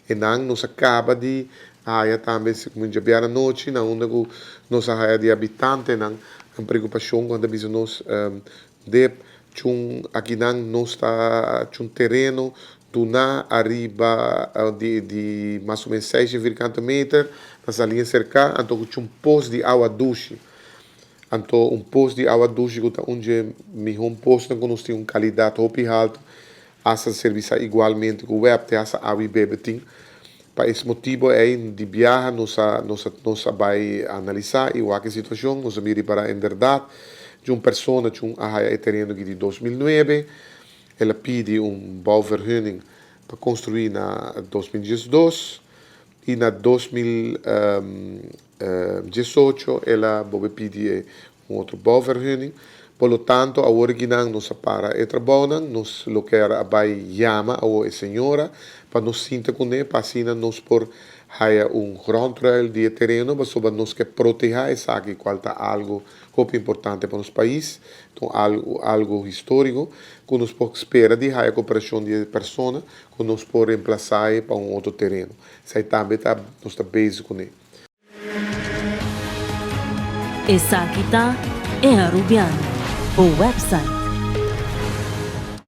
Einan nos a caba di haya tambe djabièrnè anochi na unda cu nos a haya di habitantenan un preocupacion cu nan ta bisa nos dep chun akinan nos ta chun tereno duna ariba di di mas o menos seis vierkante meter na Saliña Cerca anto cu chun pos di awa dushi. Anto un pos di awa dushi cu ta un dje mihon posnan cu nos tin un calidad hopi halto Hasta servisa igualmente cu web te hasta awi bebe tin. Pa es motibo ey di biaha nos a nos a nos a bay analisa y wak e situacion. Nos a mira ripara en berdad dje un persona cu a haya e tereno aki di 2009, el a pidi un bouwvergunning pa construi na 2012 y na 2018 el a bolbe pidi e un otro bouwvergunning. Por lo tanto, awor aki nan nos a para e trabounan, nos lo kier a bai yama awor e señora pa nos sinta kuné pa asina nos por haya un grondruil di e tereno pasobra nos ke proteha esaki kual ta algo hopi importante pa nos pais, ta un algo algo historico ku nos por spera di haya koperashon di e persona ku nos por reemplasa e pa un otro tereno. Esei tambe ta nos ta bezig kuné. Esaki ta E Arubiano, bo website.